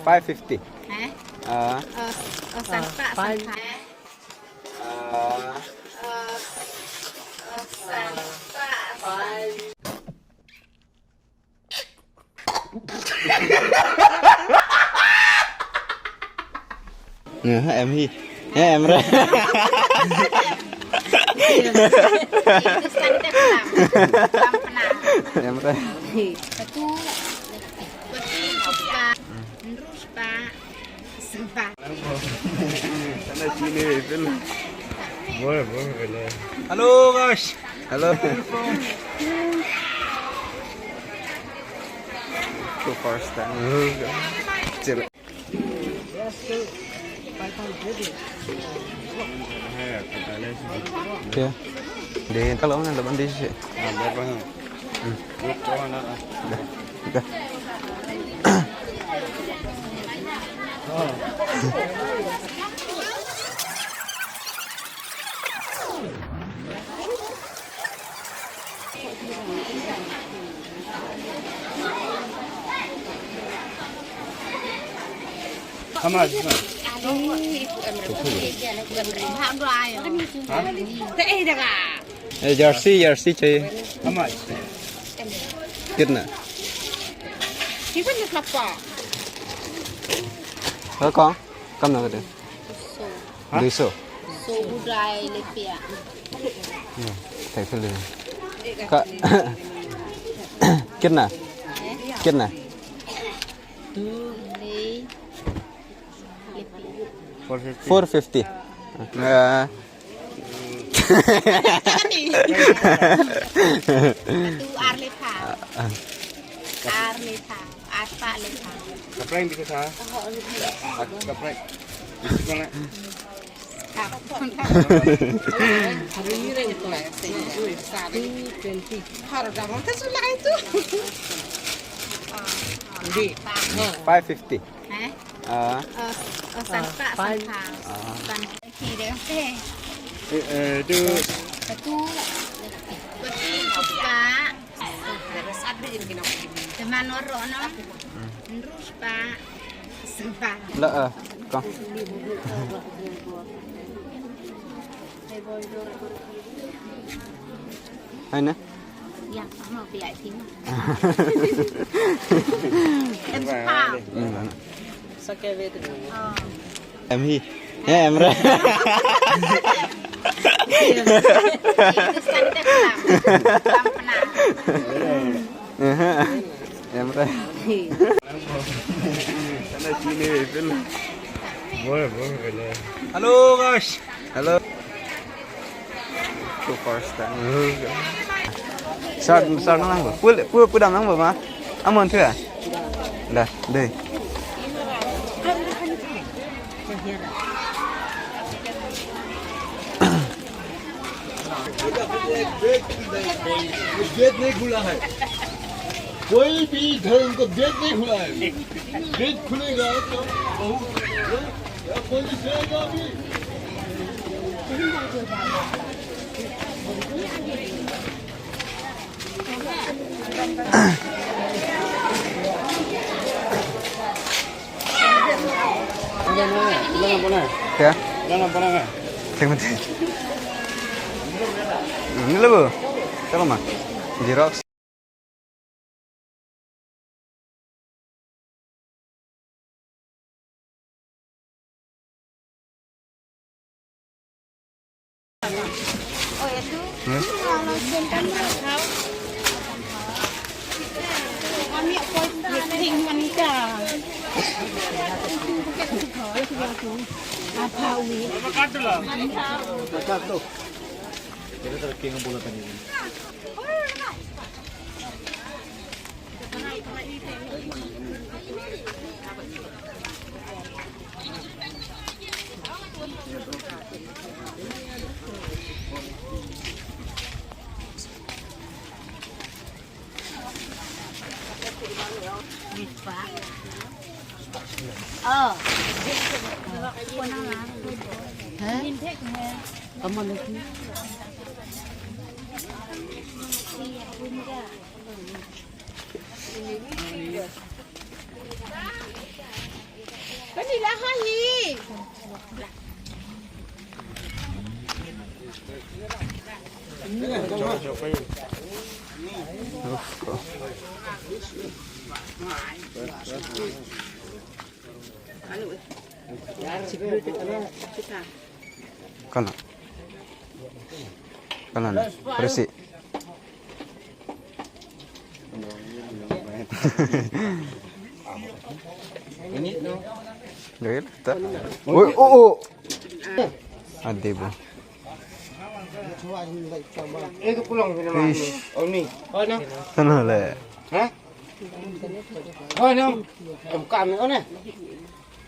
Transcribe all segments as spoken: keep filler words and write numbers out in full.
Five fifty. Eh? Ah. Eh, eh, sangka, five. Sangka. Ah. Eh, eh, sangka, sangka. Nge, em hi. Em re. Em re. Satu, satu, terus, Pak. Sempat. Hello, guys. Hello. Two first time. Chill. Okay. Di, kalau mana dapat di sini. Hmm. Dah. How much? Huh? ये Jersey, Jersey चाहिए। How much? कितना? Hello, kong. Kam na kade? Huh? Dui so. So budai lepia. Hmm, thank you. Ka-, कितना? कितना? Four fifty. Four fifty. Ah. Tu arle tha. Arle tha. Arpa le tha. Kaprek bisa tha. Kaprek. Bisa mana? Five fifty. Eh? Ah. Eh, eh, sangka, sangka. Ah. Sangka. Kiri, eh. Eh, eh, itu. Satu. Satu, Pak. Teman orang, no? Hmm. Terus, Pak. Sempat. Lah, eh, kong. Hai, na? Ya, sama V I P mah. Em sepah. Hmm. Sake ve tu. Oh. Em hi. Eh, em re. Itu santet lah. Lam pernah. Em re. Hello, guys. Hello. Two first time. Sir, sir, nang bo. Pul, pul, pul dam nang bo ma. Amon tu ya. Dah, deh. Gate नहीं खुला है, कोई भी धर्म को गेट नहीं खुला है। गेट खुलेगा तो बहुत, या पुलिस रहेगा अभी। Ulang apa na? Ya. Ulang apa na? Sing penting. Ini lo, Bu. Coba, Ma. Xerox. Kana? Kana na? Resi. Gaya ta. Oi, oh, oh. Ade bo. Ish. Sana le. Hah? Oh, no. Em kam ni, oh, na.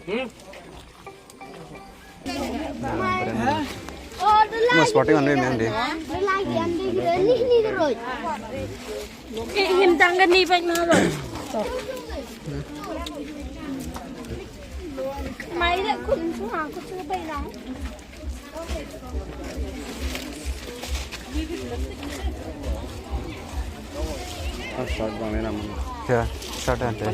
Hmm? Mas sporting anu main di. Him tangga ni baik na lo. Mai le kun su ha ku su bai lang. Short bang ni nam. Ya, short ante.